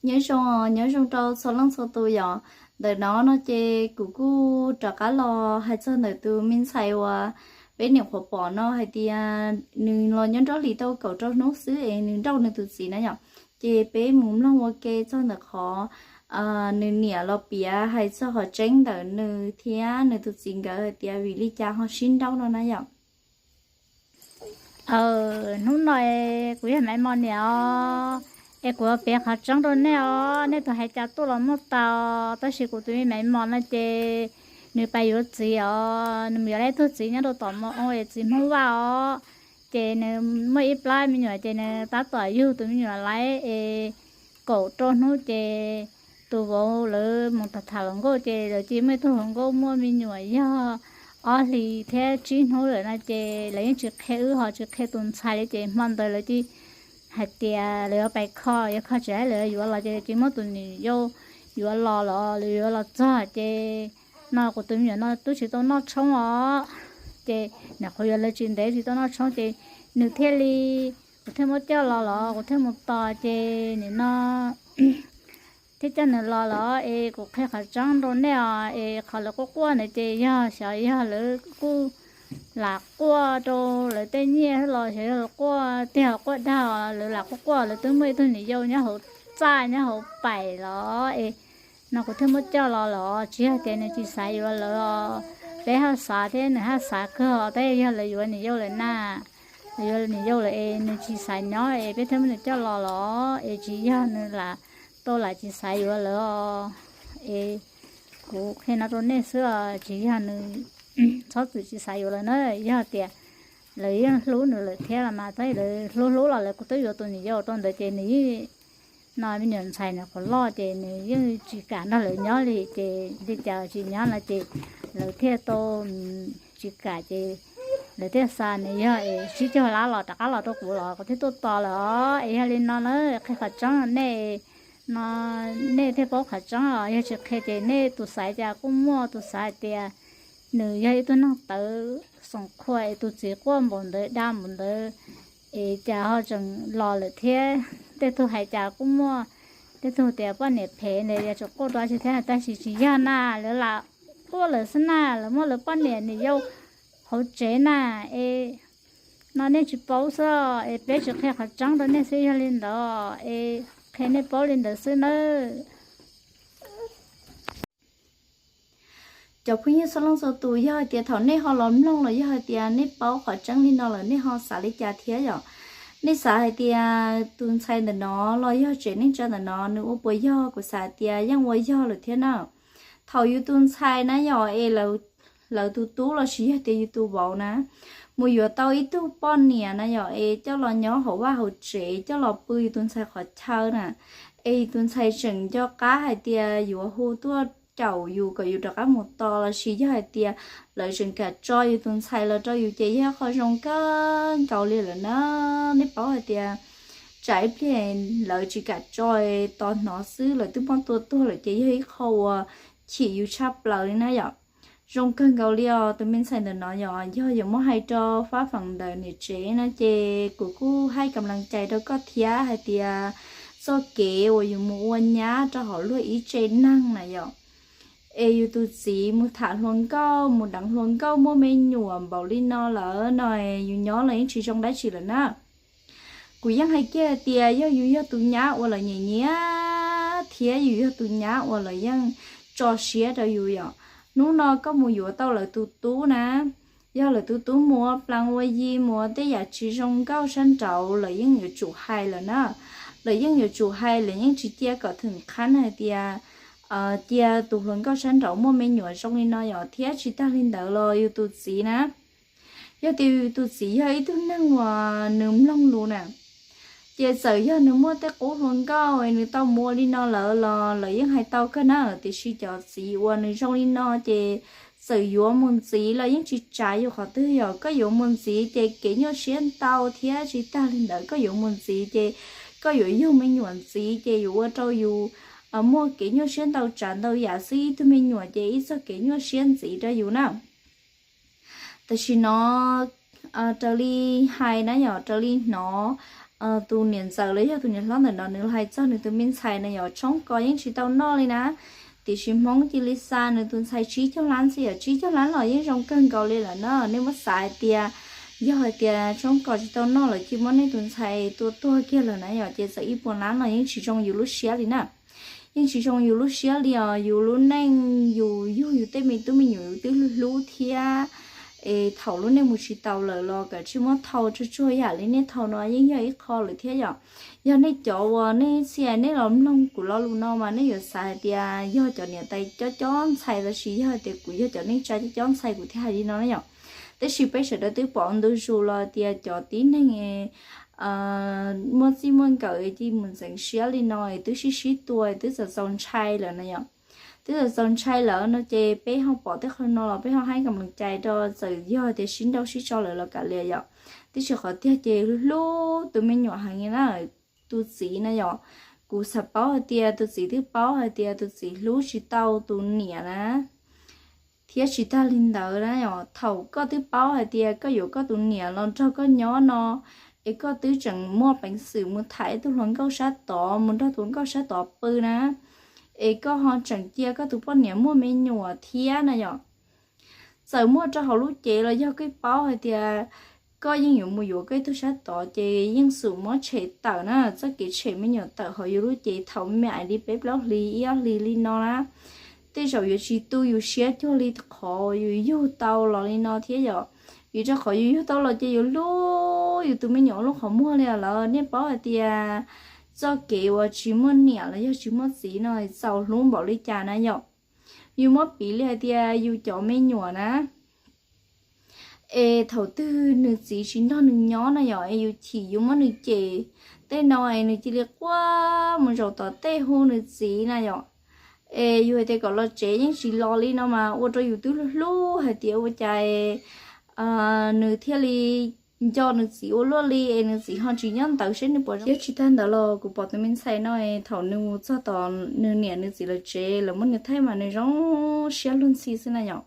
Nyob zoo, nyob zoo rau txhua leej txhua tus yom. Ntawm no no ces kuv kuj rov qab los hais txog ntawm tus me ntxhais uas peb nyuam qhuav pom no hais tias nws los nyob nruab hlis tau kaum rau hnub xwb es nws nrauj nws tus txiv na yom. Ces peb mus mloog ua ke txog ntawm qhov nws niam los piav hais txog qhov tseeb ntawm nws thiab nws tus txiv nkawd hais tias vim li cas ho sib nrauj no na yom. Hnub no kuv yog Maiv Mos niam os, es kuv piav qhov tseeb rau nej os, nej tus hais cas tuaj los muaj tau. Tab sis kuv tus me Maiv Mos no ces nws pais yuav txiv os, nws mus yuav lawv ib tug txiv nyob rau tom Mos Oo es txiv Hmoob Vaj os. Ces nws muaj ib plab me nyuam ces nws tab tom yug tus me nyuam lawm es kaum rau hnub ces tus vauv lawv mus tham tham hluas nkauj ces lawv cia muaj ib tug hluas nkauj muaj me nyuam yog ob hlis thiab tsib hnub lawm no ces lawv yeej tsis qhia wb ho tsis qhia tus ntxhais li ces hmo ntawd lawv cia hais tias lawv yuav pais kho, yuav kho tsis lawv yuav los ces lawv cia muab tus niam yau yuav los los lawv yuav los txog ces no kuv tus me nyuam no twb tsis tau noj tshoob os. Ces nws qhuav yuav lawv tsis ntev tsis tau noj tshoob ces nws thiaj li, kuv thiaj muab coj los los kuv thiaj mus tos ces nim no thiaj coj nws los los es kuv qhia qhov tseeb rau nej os, es qhov lawv quaj quaj ntawd ces yog xyov yog lawv kuj lam quaj rau lawv tej nyiaj los xyov yog lawv quaj tiag quaj dag, lawv lam quaj quaj lawv twb muaj ib tug niam yau nyob hauv txaj nyob hauv pais los es no kuv thiaj muab coj los los tsis yog tias nws tsis xav yuav lawv os. Peb haj xav thiab nws haj xav kawg os, tab yog lawv yuav niam yau lawm na, lawv yuav niam yau lawm es nws tsis xav nyob es peb thiaj muab nws coj los los es tsis yog nws lam tau lam tsis xav yuav lawv os. Es kuv qhia no rau nej xwb os, tsis yog nws txhob txwm tsis xav yuav lawv na, yog tias lawv yeej hlub nws lawm thiab los mas tab lawv hlub hlub los lawv kuj twb yuav tus niam yau rau ntawd ces nws yeej, no me nyuam ntxhais nws qhuav loj ces nws yeej tsis kam nrog lawv nyob li ces li cas tsis nyob no ces lawv thiaj tau tsis kam ces lawv thiaj xa nws yog es sib caug lab los rov qab los rau kuv los kuv thiaj tuaj tos lawm os. Es yog li no na, qhia qhov tseeb nej, no nej thiaj paub qhov tseeb os, yog tsis qhia ces nej tus xaiv cas kuj muaj tus xaiv hais tias nws yog ib tug neeg tawv xoom khuam es tus txiv quaj npaum ntawd dag npaum ntawd es cas ho tseem los lawm thiab. Tej tug hais cas kuj muaj, tej tug tias poj niam phem ntawd yog tseem quaj dua tsis thiab, tab sis tsis yog na, lawv lam quaj lawv xwb na, lawv muaj lawv poj niam niam yau hauv tsev na. Es no nej tsis paub xwb es peb tsis qhia qhov tseeb rau nej xwb, yog li ntawd es qhia nej paub li ntawd xwb nawb. Cov phooj ywg txhua leej txhua tus, yog hais tias thaum nej ho los mloog los yog hais tias nej paub qhov tseeb li no lawm nej ho xav li cas thiab yom? Nej xav hais tias tus ntxhais ntawm no los yog tsev neej tsa ntawm no nws ua puas yog? Kuv xav hais tias yeej ua yog lawm thiab na. Thaum yus tus ntxhais na yom es lawv tus tub los sis yog tias yus tus vauv na mus yuav tau ib tug poj niam na yom es coj los nyob hauv vaj hauv tsev coj los pw yus tus ntxhais qhov chaw na, es yus tus ntxhais tseem nco qab hais tias yuav hu tuaj caum yus kom yus rov qab mus tos los sis yog hais tias lawv tseem kam tso yus tus ntxhais los rau yus ces yog qhov zoo kawg nkaus li lawm na. Nej paub hais tias tsam ib pliag lawv tsis kam tso, tos hnov xwb lawv twb muab tua tuag lawm ces yog ib qho uas chim yus tshaj plaws li na yom. Zoo kawg nkaus li os, tus me ntxhais ntawm no yog, yog yuav muab hais rau fab feem ntawm niam tsev no ces kuv kuj hais kam lees cais rau koj thiab hais tias txoj kev uas yus mus ua nyab rau hauv luag ib tse neeg na yom, es yus tus txiv mus tham hluas nkauj mus deev hluas nkauj muaj me nyuam npaum li no lawm no, yus nyob los yeej tsis zoo dab tsi lawm na. Kuv yeej hais kiag tias yog yus yog tus nyab uas lawv nyiam nyiam thiab yus yog tus nyab uas lawv yeej tso siab rau yus yom. Hnub no koj mus yuav tau lawv tus tub na, yog lawv tus tub mus ua plees ua yi mus ua tej yam tsis zoo nkauj sab nraud lawv yeej yuav tsum hais lawm na. Lawv yeej yuav tsum hais, lawv yeej tsis cia kom thwm qhab hais tias cia tus hluas nkauj sab nraud muaj me nyuam zoo li no yom. Thiab tsis tag li ntawd los yus tus txiv na, yog tias yus tus txiv yog ib tug neeg uas nws mloog lus na, ces txawm yog nws muaj tej qub hluas nkauj es nws tau mus ua li no lawm los lawv yeej hais tau kawg na. Tiam sis cov txiv uas nws zoo li no ces txawm yuav mus ntxiv los yeej tsis tsav yus qhov twg yom. Koj yuav mus ntxiv ces kev nyuaj siab ntau thiab tsis tag li ntawd koj yuav mus ntxiv ces koj yuav yug me nyuam ntxiv ces yuav ua rau yus muaj kev nyuaj siab ntau tsav ntau yam xwb. Ib tug me nyuam ces ib txoj kev nyuaj siab ntxiv rau yus na. Tam sim no raws li hais na yom, raws li hnov tus niam ntxawm los yog tus niam hlob ntawm no nws los hais txog nws tus me ntxhais na yom, tshoob kos yeej tsis tau noj li na. Tiam sis Hmoob cia li xa nws tus ntxhais tsib caug lab xwb yom, tsib caug lab los yeej zoo kawg nkaus li lawm na. Nej muab xav hais tias yog hais tias tshoob kos tsis tau noj lawm cia muab nej tus ntxhais tua tuag kiag lawm na yom, ces txawm ib puas lab los yeej tsis zoo yus lub siab li na. Yeej tsis zoo yus lub siab li os, yus lub neej yus yug yus tej me tub me nyuam yus twb hlub hlub thiab. Es thaum lub neej mus tsis taus lawm los kav tsij muab thau tsuag tsuag yam li nej thau no yeej yog ib qho lawm thiab yom. Yog nej cov uas nej txhia nej los mloog kuv lo lus no mas nej yuav xav hais tias yog cov niam tais cob cob ntxhais los sis yog hais tias kuv yog cov neej tsa cob cob ntxhais kuv thiaj hais li no na yom. Tab sis peb sawv daws twb pom ntu zus los tias cov tib neeg muaj txij muaj nkawm cia mus ntxeev siab li no es twb sib sib tua es twb txaus txaus ntshai lawm na yom. Twb txaus txaus ntshai lawm no ces peb ho pom tej qhov no los peb ho haib kam mees cai rau txawm yog tias sib nrauj sib tso lawm los kav liam yom. Tiam sis qhov tiag ces hlub tus me nyuam heev na, tus txiv na yom. Kuv xav paub hais tias tus txiv twb paub hais tias tus txiv hlub tsis tau tus niam na. Thiab tsis tag li ntawd na yom, thaum koj twb paub hais tias koj yuav koj tus niam los nrog koj nyob no, es koj twb tseem muaj peev xwm mus tham ib tug hluas nkauj sab tod, mus nrog tus nkauj sab tod pw na, es koj ho tseem cia koj tus poj niam muaj me nyuam thiab na yom. Txawm muaj rau hauv lub cev los yog koj paub hais tias koj yeej yuav mus yuav koj ib tug sab tod ces yeej xum muab tshem tawm na, txoj kev tshem me nyuam tawm hauv yus lub cev thaum me me li peb plaub hlis ib ob hlis li no na. Tej zaum yuav tsis tu yus siab cuag li qhov yus yug tau los li no thiab yom. Vim rau qhov yus yug tau los ces yus hlub yus tus me nyuam ua lub qhov muag li lawm. Nej paub hais tias txoj kev uas tsis muaj niam los yog tsis muaj txiv no txaus hlub npaum li cas na yom. Yus muab piv li hais tias yus cov me nyuam na, es thaum twg nws txiv tsis nrog nws nyob na yom, es yus chim yus muab nws cem, tej no es nws cia li quaj mus zaum tom tej hu nws txiv na yom. Es yus hais tias kom los tsev yeej tsis los li no mas ua rau yus twb hlub hlub hais tias ua cas nws thiaj li nco nws txiv ua luaj li es nws txiv ho tsis nyob ntawd seb nws puas zoo. Thiab tsis tag ntawd los kuv pom tus me ntxhais no es thaum nws mus txog tom nws niam nws txiv lawv tsev lawv muab nws thaij mas nws zoo siab luag ntxhi xwb na yom.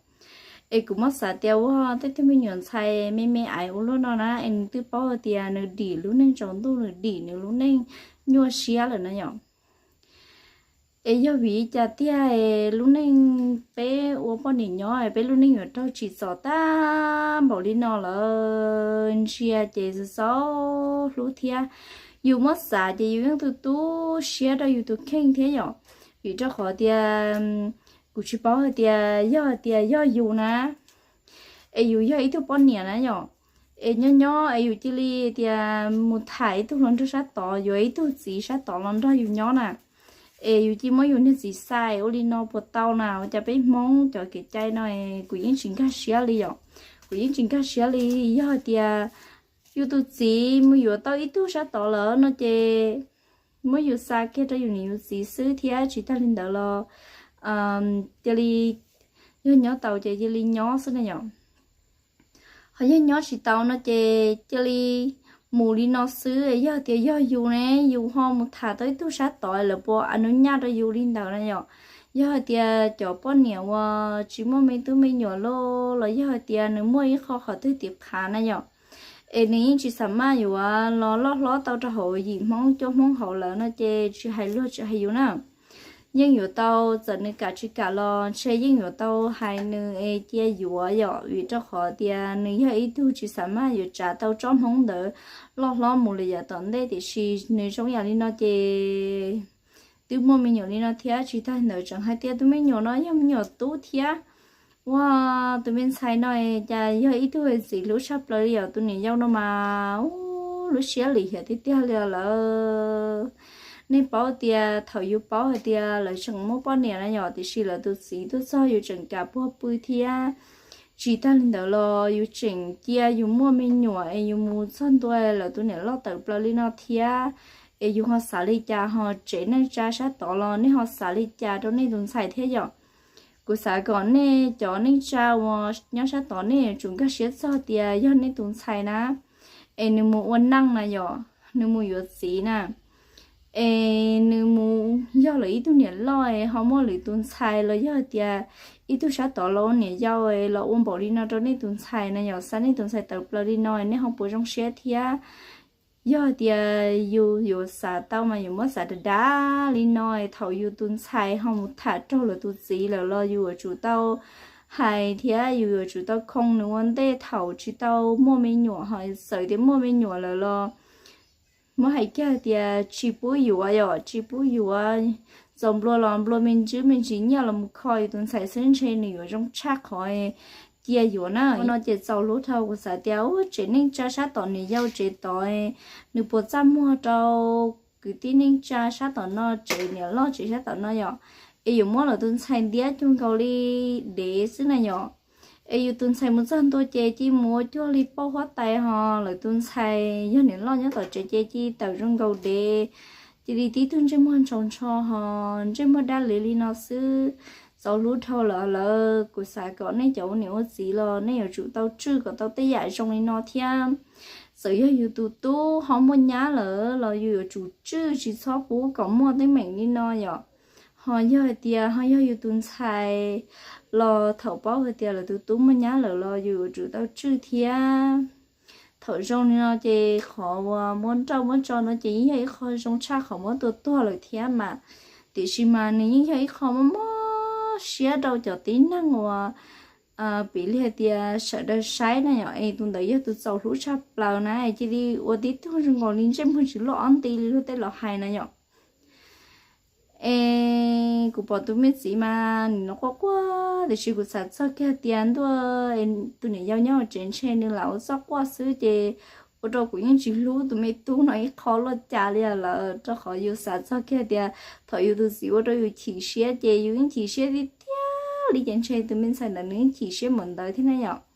Es kuv muab xav tias ua tej tug me nyuam ntxhais me me aiv ua luaj no na es nws twb paub hais tias nws dim lub neej tsaus ntuj, nws dim nws lub neej nyuaj siab lawm na yom. Es yog vim li cas tiag es lub neej peb ua poj niam nyob es peb lub neej yuav raug tsim txom tag npaum li no lawm? Ntsia ces xav xav hlub thiab. Yus muab xav ces yus yeej tu tu siab rau yus tus kheej thiab yom. Vim rau qhov tias kuv tsis paub hais tias yog hais tias yog yus na, es yus yog ib tug poj niam na yom, es nyob nyob es yus cia li tias mus tham ib tug hluas nraug sab tod, yuav ib tug txiv sab tod los nrog yus nyob na, es yus cia muab yus niag txiv xa ua li no puas tau na? Ua cas peb Hmoob cov kev cai no kuv yeej tsis nkag siab li yom. Kuv yeej tsis nkag siab li. Yog hais tias yus tus txiv mus yuav tau ib tug sab tod lawm no ces muab yus xa kiag rau yus niam yus txiv xwb thiab tsis tag li ntawd los cia li yog nyob tau ces cia li nyob xwb na yom. Ho yog nyob tsis tau no ces cia li mus li no xwb. Yog tias yog yus ne, yus ho mus tham tau ib tug sab tod lawv puas a nub nyaj rau yus li ntawd na yom? Yog hais tias cov poj niam uas tsis muaj me tub me nyuam loj los yog hais tias nws muaj ib qho qhov twg tim qhav na yom, es nws yeej tsis xam maj yuav los loj hlob tau rau hauv yim Hmoob cuab Hmoob hauv lawm no ces tsis hais luag tsis hais yus na, yeej yuav tau, txawm nws kam tsis kam los ntshe yeej yuav tau hais nws es cia yuav yom, vim rau qhov tias nws yog ib tug tsis xam maj yuav tsav tau tsob Hmoob ntawd loj hlob mus li yam tom ntej, tiam sis nws zoo yam li no ces twb muaj me nyuam li no thiab. Tsis tag ntawd tseem hais tias tus me nyuam no yog me nyuam tub thiab. Ua, tus me ntxhais no cas yog ib tug txiv hlub tshaj plaws li os. Tus niam yau no mas lub siab lim hiam tiag tiag li lawm. Nej paub tias thaum yus paub hais tias lawv tseem muaj poj niam na yom, tiam sis lawv tus txiv tuaj txog yus tseem kam puag pw thiab. Tsis tag li ntawd los yus tseem cia yus muaj me nyuam es yus mus txog ntua lawv tus niam loj tawm plaws li no thiab. Es yus ho xav li cas, ho tsev neej tsa sab tod los nej ho xav li cas rau nej tus ntxhais thiab yom? Kuv xav kom nej cov neej tsa uas nyob sab tod nej yuav tsum nkag siab txog tias yog nej tus ntxhais na, es nws mus ua neej na yom, nws mus yuav txiv na, es nws mus yog lawv ib tug niam loj es ho muaj lwm tus ntxhais los yog hais tias ib tug sab tod los ua niam yau los ua npaum li no rau nej tus ntxhais na yom, xa nej tus ntxhais tawm plaws li no nej ho puas zoo siab thiab? Yog hais tias yus yuav xav tau mas yus muab xav dav dav li no, thaum yus tus ntxhais ho mus tham raug lawv tus txiv lawm los yus yuav tsum tau hais thiab yus yuav tsum tau khoo nws ua ntej thaum tsis tau muaj me nyuam. Ho txawm tias muaj me nyuam lawm los muab hais kiag tias tsis pub yuav yom, tsis pub yuav. Txaus nplua los nplua me ntsis me ntsis nyiaj los mus kho yus tus ntxhais xwb ntshe nws yuav zoo tshaj qhov cia yuav na. Ua no ces txaus hlub dhau, kuv xav tias ua tsev neej tsa sab tom niam yau tsev tod, nws puas txaj muag rau kwv tij neej tsa sab tom no, tsev niam loj tsev sab tom no yom, es yuav muab lawv tus ntxhais ntiab cuag nkaus li dev xwb na yom. Es yus tus ntxhais mus txog ntua ces cia mus ua cuag li pauj huab tais, ho lawv tus ntxhais yog niam loj nyob tom tsev ces cia tawm zoo nkaus dev, cia li tib tug ntsej muag ntshaus ntsho ho ntsej muag dab liv li no xwb. Txaus hlub dhau lawm lawm, kuv xav kom nej cov ua niam ua txiv los nej yuav tsum tau tswj kom tau tej yam zoo li no thiab. Txawm yog yus tus tub ho muaj nyab lawm los yus yuav tsum tswj tsis txhob pub kom muaj teeb meem li no yom. Ho yog hais tias ho yog yus tus ntxhais los thaum paub hais tias lawv tus tub muaj nyab lawm los yus yuav tsum tau tswj thiab. Thaum zoo li no ces qhov uas muab nrauj muab tso no ces yeej yog ib qho zoo tshaj qhov muab tua tuag lawm thiab mas. Tiam sis mas nws yeej yog ib qho mob mob siab rau cov tib neeg uas piv li hais tias sawv daws saib na yom, es tus ntawd yog tus txaus hlub tshaj plaws na, cia li ua tib tug zoo nkaus li ntsej muag tsis loj ob nti li luag tej laus hais na yom. Es kuv pom tus me txiv mas nws los quaj quaj, tiam sis kuv xav txog kiag tias ntuj, tus niam yau nyob hauv tsev ntshe nws lam ua txoj quaj xwb ces ua rau kuv yeej tsis hlub tus me tub no ib qho luaj cas li lawm, rau qhov yus xav txog kiag tias thaum yus tus txiv ua rau yus chim siab ces yus yeej chim siab tiag tiag li ces ntshe tus me ntxhais ntawd nws yeej chim siab npaum ntawd thiab na yom.